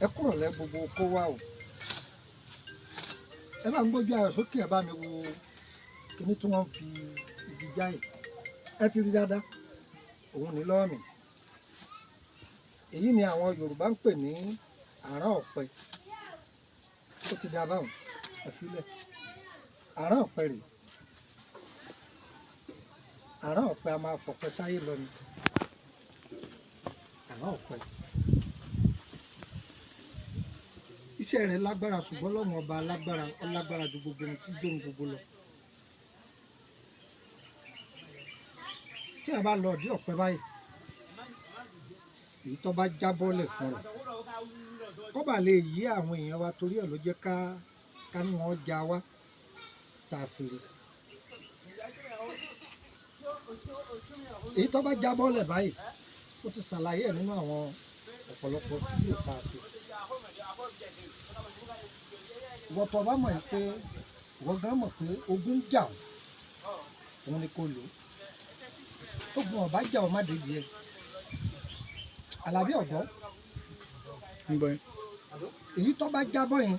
Ẹ kúrọ̀lẹ́ gbogbo kó wá o. Ẹ bá ń gbójú ayọ̀ sókè, ẹ bá mi wo kíní tí wọ́n fi igi já yìí. Ẹ ti rí dáadáa, òun ní lọ́wọ́ mi. Èyí ni àwọn Yorùbá ń pè ní àrán ọ̀pẹ. Ó ti dá báwọn, ẹ filẹ̀. Àrán ọ̀pẹ rèé. Àrán ọ̀pẹ a máa fọ̀pẹ sáyé lọ ni àrán ọ̀pẹ. Iṣẹ́ rẹ̀ lágbára, ṣùgbọ́n Ọlọ́run ọba lágbára, ó lágbára ju gbogbo ohun tí jóun gbogbo lọ. Tí a bá lọ ọ̀dí ọ̀pẹ báyìí, èyí tó bá jábọ́lẹ̀ fún rẹ̀ kó bá lè yí àwọn èèyàn wa, torí ẹ̀ ló jẹ́ ká ní wọ́n já wa tá a fi rí. Èyí tó bá jábọ́lẹ̀ báyìí, ó ti ṣàlàyé ẹ̀ nínú àwọn ọ̀pọ̀lọpọ̀ fídíò tá a ṣe. Ìwọ tó bá mọ̀ pé ìwọ gan mọ̀ pé ogun ń jà ọ́, òun ni kò lò ó. Ogun ọ̀bá jà ọ́, má dédìí ẹ̀. Àlàbí ọ̀gbọ́. Ń gbọ́ yín. Èyí tó bá jábọ́ yẹn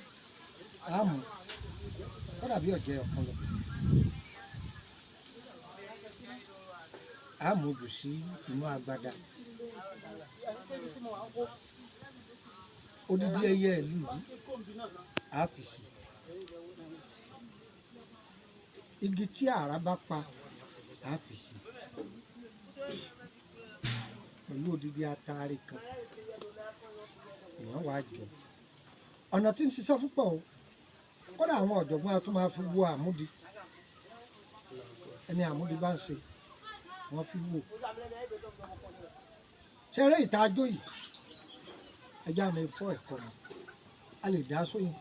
á mú kó dàbí ọ̀jẹ̀ ọ̀kan lọ, á mú jù sí inú agbada. Odidi ẹyẹ ìlú yìí á fi sí igi tí àrá bá pa, á fi sí pẹ̀lú odidi ataare kan. Èèyàn wàá jọ ọ̀nà tí ń ṣiṣẹ́ púpọ̀ o. Kódà àwọn ọ̀jọ̀gbọ́n a tún máa fi wo àmúdi. Ẹni àmúdi bá ń ṣe, wọ́n fi wò ṣeré ìtajó yìí. Ẹjẹ́ àmì fọ́ ẹ̀kọ́ mi, a lè dá sóyún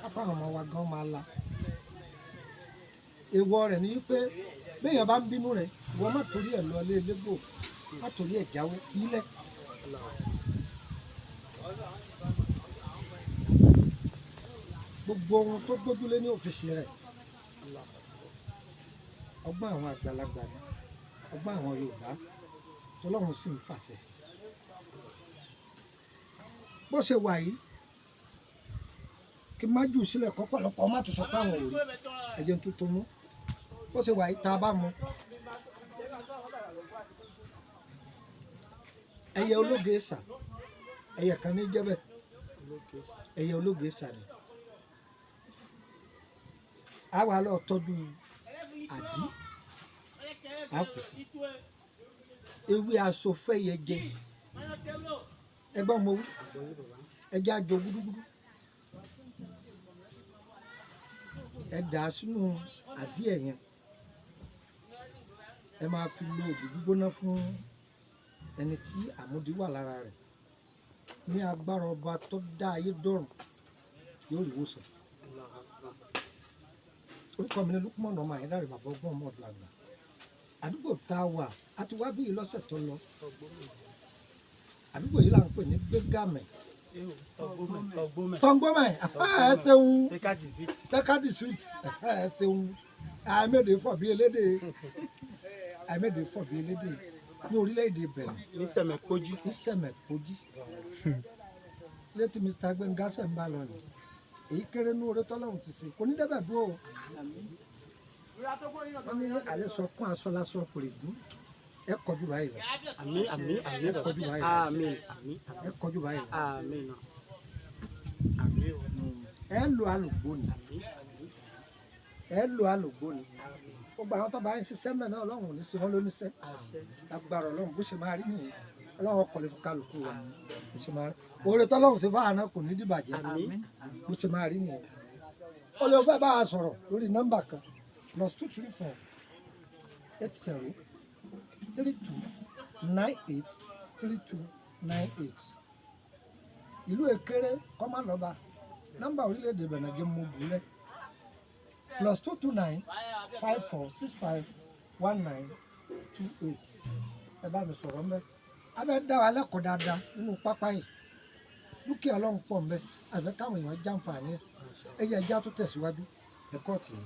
pápá àwọn ọmọ wa gan máa la. Èèwọ̀ rẹ̀ ni wípé béèyàn bá ń bínú rẹ̀, ìwọ má torí ẹ̀ lọ ilé elégbò, má torí ẹ̀ jáwé fílẹ̀. Gbogbo ohun tó gbójúlé ní òfìsì rẹ̀, ọgbọ́n àwọn àgbàlagbà ni, ọgbọ́n àwọn Yorùbá tọ́lọ́run sì ń fàṣẹ sí. Bó ṣe wà yìí, kí má jù sílẹ̀ kọ́pọ̀lọpọ̀ má tún sọ pé àwọn ò rí ẹ̀jẹ̀ tuntun mú. Bó ṣe wà yìí, tá a bá mu ẹyẹ ológe sà, ẹyẹ kan ní jẹ́bẹ̀, ẹyẹ ológe sà ni. A wà lọ tọ́jú àdí, a kù sí ewé asofẹ́yẹ jẹ. Ẹgbọ́n mo wí, ẹjẹ́ àjọ gúdúgúdú, ẹ dà á sínú àdí ẹ̀ yẹn, ẹ máa fi lo ògì gbígbóná fún ẹni tí àmúdi wà lára rẹ̀. Ní agbára ọba tó dá ayé dọ̀run, yóò rí ìwòsàn. Orúkọ mi ni Lukman ọmọ Àyíndárè, bàbá ọgbọ́n ọmọ ọ̀dọ̀ àgbà. Àdúgbò tá a wà, a ti wá bí lọ́sẹ̀ tó lọ. Àdúgbò yìí là ń pè ní Gbégámẹ̀. Tọgbọ́mẹ̀. Tọ́ngbọ́mẹ̀, ẹ ṣeun. Bẹ́kà 18. Bẹ́kà 18, ẹ ṣeun. Àìmẹ́dẹ fọ̀ bí elédè, àìmẹ́dẹ fọ̀ bí elédè ní orílẹ̀-èdè Benin. Ní Sẹ̀mẹ̀kójú. Ní Sẹ̀mẹ̀kójú létí Mr. Gbẹ̀ngà sẹ̀ ń bá lọ ni. Èyí kéré ní oore tọ́lọ́run ti ṣe, kò ní débẹ̀ dúró o. Wọ́n ní alẹ́ sọ kún aṣọ lásán kò lè gún. Ẹ kọjú báyìí lọ. Àmín, àmín, àmín. Ẹ kọjú báyìí lọ. Àmín, àmín. Ẹ kọjú báyìí lọ. Àmín. Àmín o. Ẹ lo alùgbò ni. Àmín, àmín. Ẹ lo alùgbò ni. Gbogbo àwọn tó bá ń ṣiṣẹ́ mẹ́ náà, Ọlọ́run ò ní ṣe wọ́n lóníṣẹ́. Agbára Ọlọ́run, bó ṣe máa rí nìyẹn. Ọlọ́run kọ̀lé fún kálukú wa, bó ṣe máa rí. Oore tọ́lọ́run ṣe fáwọn náà kò ní dìbàjẹ́. Àmín. Bó ṣe máa rí nìyẹn. Ó lè fẹ́ bá a sọ̀rọ̀ lórí nọ́mbà kan: +234 80 32 98 32 98. Ìlú Èkéré kọ́má lọ́ba. Nọ́mbà orílẹ̀-èdè Benin jẹ́ mú bùlẹ̀: +229 54 65 19 28. Ẹ bá mi sọ̀rọ̀ mbẹ́, abẹ́ dá wa lẹ́kọ̀ọ́ dáadáa nínú pápá yìí. Dúkìá Ọlọ́run pọ̀ mbẹ́, àfẹ́ káwọn èèyàn jàǹfààní ẹ̀. Ẹ jẹ́ ẹjá tó tẹ̀síwájú ẹ̀kọ́ tì í.